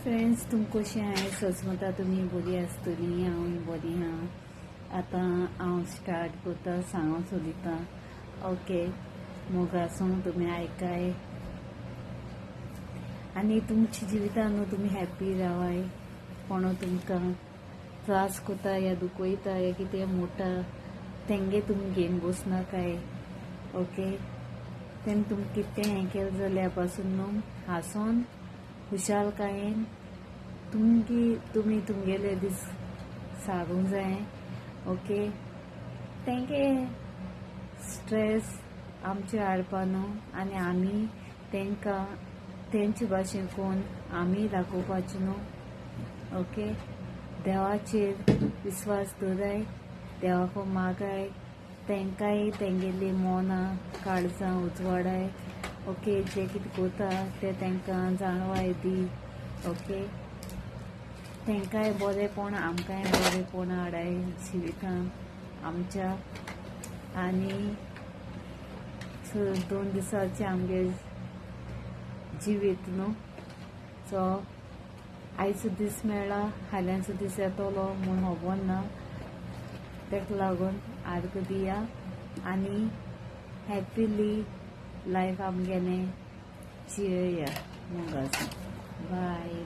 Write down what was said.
Friends, तुम कशी आहाय? सजमता तुमी बरी आसतली. हांवूय बरी आहा. आतां हांव स्टार्ट करता, सांगूं सोदिता. ओके, मोगासूं तुमी आयकाय आनी तुमच्या जिवितान न्हू तुमी हॅप्पी रावाय. कोणो तुमकां त्रास करता या दुखयता या कितें मोडटा, तेंगे तुमी घेवन बसनाकाय. ओके, तेन्ना तुमकां कितें हें केलें जाल्यार पासून न्हू हांसोन खुशालकायेन तुमगे तुमी तुमगेले दीस सारूंक जाय. ओके, तेंगे स्ट्रेस आमचे हाडपा न्हू आनी आमी तांकां तेंचे भाशेन कोन्न आमी दाखोवपाचें न्हू. ओके, देवाचेर विस्वास दवराय, देवाको मागाय, तांकांय तेंगेली मनां काळजां उजवाडाय. ओके, जे कितें करता तें तांकां जाणवाय दी. ओके, तांकांय बरेंपण, आमकांय बरेंपण हाडाय जिवितान आमच्या. आनी 2 दिसाचे आमगे जिवीत न्हू, सो आयचो दीस मेळ्ळा, फाल्यांचो दीस येतलो म्हूण खबर ना. ताका लागून आर्ग दिया आनी हॅपिली लायफ आमगेलें जियोया. मोगाचो, बाय.